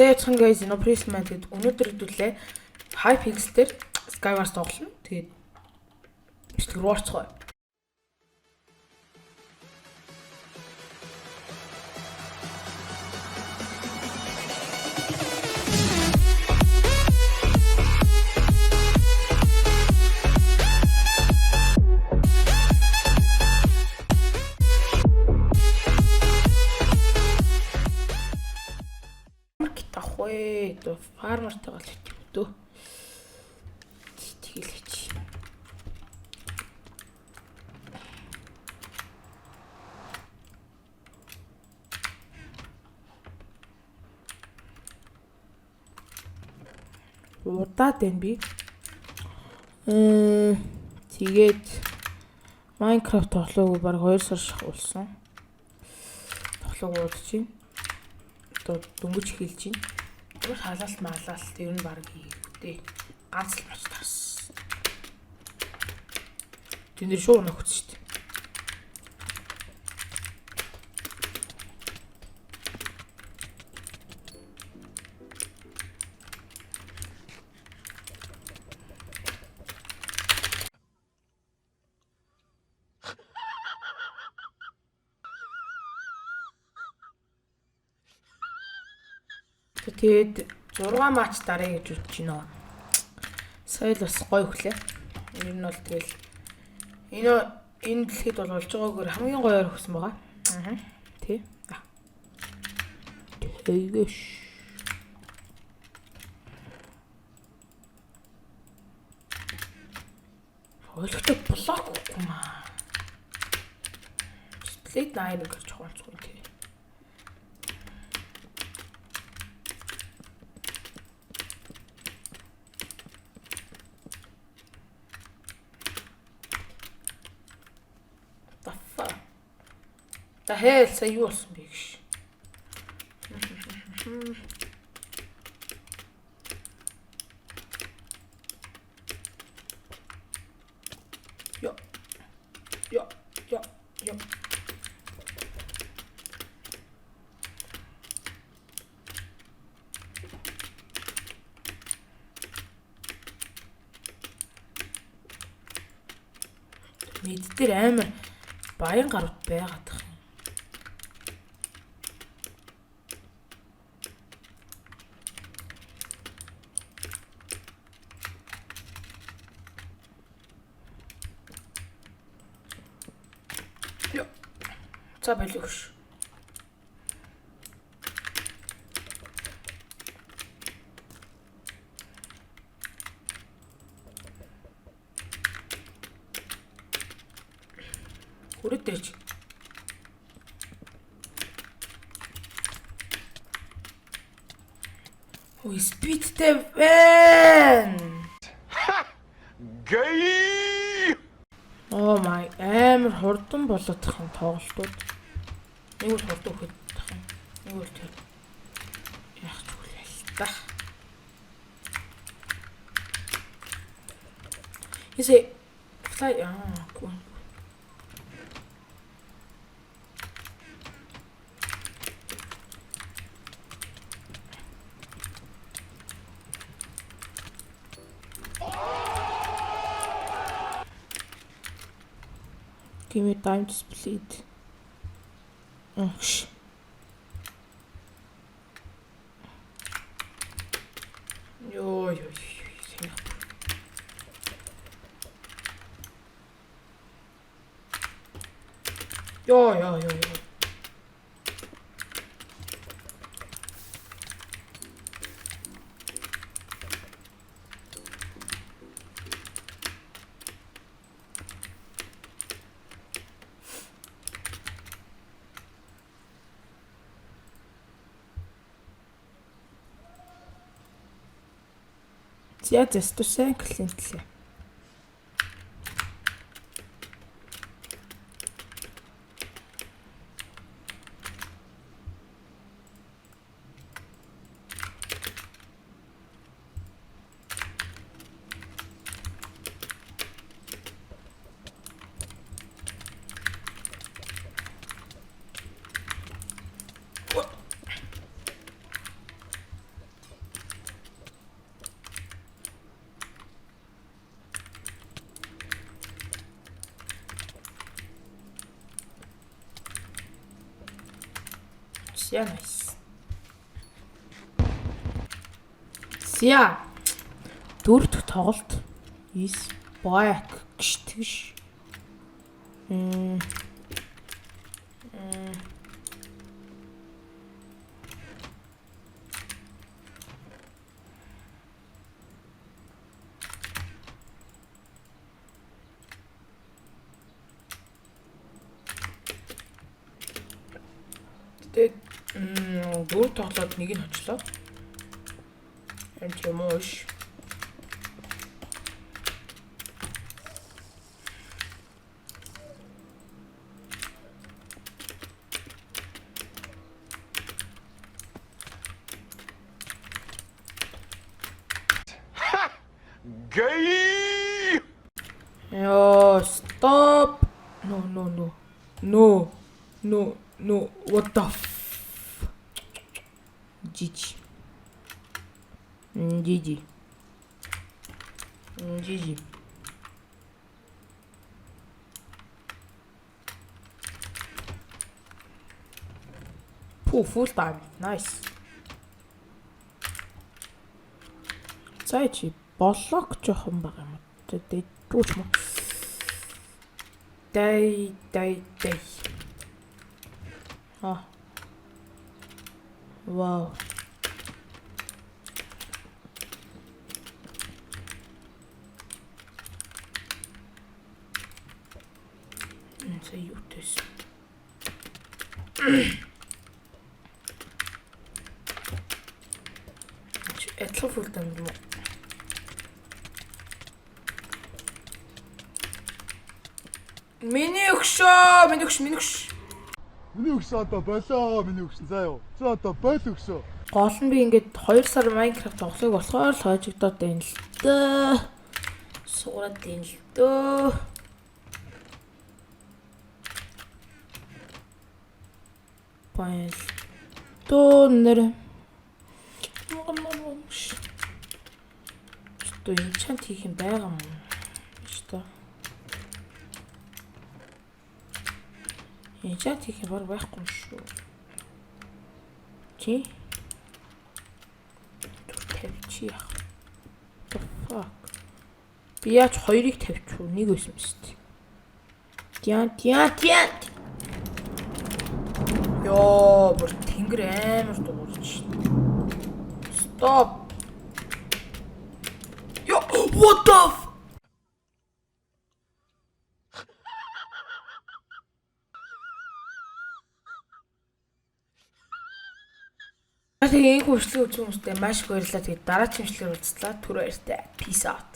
За яцхан guys, энэ Prism тэгээд өнөөдөр хэдүүлээ Hypixel дээр Skywars тоглоно. Тэгээд бичлэг рүү орцгоё. Ямар гит авах вэ? Одоо фармартайгаа л хийх юм дөө. Тэгэл хийчих. Удаад байна би. Тэгээд Minecraft тоглоогүй баг 2 сар шахуулсан. Тоглоогүй удаж байна. Одоо дөнгөж эхэлж байна. Ямар халаалт маалаалт ер нь баг хийгээгүй дээ. Ганц л мач таарсан. Тэн дээр шууд нөхөц шүү дээ. Тэгээд 6 матч даръя гэж бодож байна. Сая л бас гоё хөглөө. Ер нь бол тэгэл энэ дэлхийд бол болж байгаагаар хамгийн гоёор өгсөн байгаа. Аа. Тий. Тэгээш. Ойлгохтой блок үгүй маа. Split 9 гэж онцгой тий. The fuck? The hell сая юу болсон бэ гэж. Йо. Йо. Йо. Йо. Мэд дээр амар баян гарууд байгаад тах юм. Йо. За болигш. Хүрээд ирэж. Ой, speed тэй байна. Gay! Oh my, амар хурдан болоод тах юм тоглолтууд. Нэг бол хурдан өгöd тах юм. Нэг бол тэр яах ч үгүй л та. Эсэ fly аа гүн. Give me time to split. Ш. Йоо ёо ёо. Йоо ёо ёо ёо. За зэстүү сайн клиентлээ. Ся nice. Ся. Дөрөв дэх тоглолт is back гэж тэгш. Тэгээд дөрөв тоглоод нэг нь очлоо. Энд юм уу ш. Gay! Йоо, stop. No, no, no. No. No, no. What the f. GG. GG. GG. Пу, full time. Nice. За чи блок жоохон бага юм. Тэгээд дүүч мө. Дай дай дай. А. Вау. Энэ сая юу тэс. Адилхан full time юм уу? Миний өгшөө, миний өгш, миний өгш. Миний өгсөн одоо болоо, миний өгсөн заа юу. За одоо бойл өгсөө. Гол нь би ингээд 2 сар Minecraft тоглохыг болохоор л хойжигдоод байна л дөө. Суураад байна л дөө. Баял. Дөө нэр. Что enchant хийх юм байгаа юм. Что? Enchant хийх юм баг байхгүй юм шүү. Чи? Тавьчих яах. The fuck. Би яаж хоёрыг тавьчих вэ? Нэг байсан юм шүү дээ. Тян тян тян. Йоо, бүр тэнгэр амар дуурч шүү дээ. Stop. Йоо, what the f. Тэгээ энэ хөрслөг үзсэн хүмүүстээ маш их баярлалаа. Тэгээд дараагийн бичлэгээр уулзлаа. Түр баяртай. Peace out.